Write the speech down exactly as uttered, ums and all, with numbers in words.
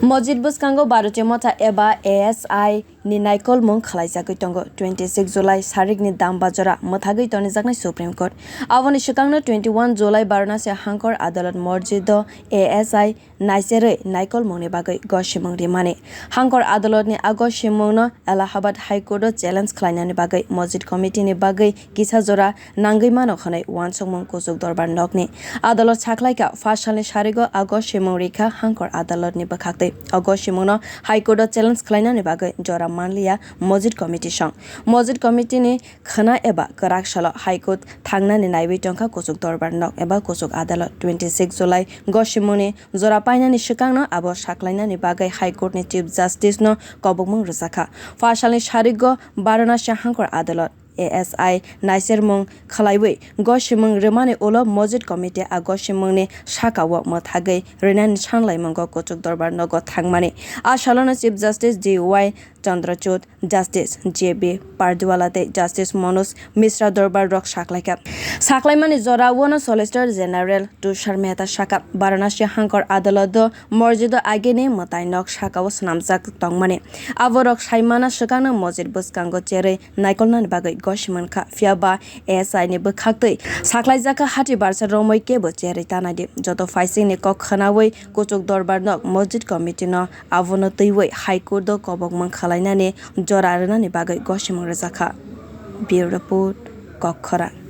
Mosjid bwskango Bharatiya Motha eba A S I ni naikolmung khwlaijagwi tongo. Twenty six July sarikni damba jora mwthagwi tonijaknai Supreme Court. Aboni swkangno twenty one July Varanasi hangkor adalot mosjido A S I naicherwi naikolmungni bagwi gosimung rimani. Hangkor adalotni a gosimungno Allahabad High Court-o challenge khlainani bagwi Mosjid Committee-ni bagwi kisa jora nangwi mano hwnwi uansukmung kuchuk dorbar nokni. Adalot sakhlaikha, phasalni sarigo a gosimung rikha hangkor adalotni bwkhaktwi. O gosimungno High Court-o challenge khlainani bagwi jora manliya Mosjid Committee song. Mosjid Committee-ni khwna eba kwrak salo High Court thangnani naiwi tongkha kuchuk dorbar nok eba kuchuk adalot. Twenty six July gosimungni jora painani swkangno abo saklainani bagwi High Court-ni Chief Justice-no kobokmung rwjakha. Phasalni sarigo Varanasi hangkor adalot A S I naichermung khwlaiwi gosimung rwmani ulo Mosjid Committee a gosimungni sakao mwthagwi rwnani sanlaimungo kuchuk dorbar nogo thangmani. A salono Chief Justice D Y Chandrachud, Justice J B Pardiwala tei Justice Manoj Mishra dorbar rok saklaikha. Saklaimani jorao no Solicitor General Tushar Mehta sakha, Varanasi hangkor adaloto mosjido agini mwtai nok sakao swnamjak tongmani. Aborok saimana swkangno mosjid bwskango cherwi naikolnani bagwi gosi mankha, phiya ba S I ni bwkhaktwi saklaijakha hati barsa romwi kebo cherwi tanadi. Joto phaisingni kok khwnawi kuchuk dorbar nok mosjid committee no abono twiwi High Court o kobokmung khwlainani jora rwnani bagwi gosimung rwjakha. Bureau Report, Kokkhorang.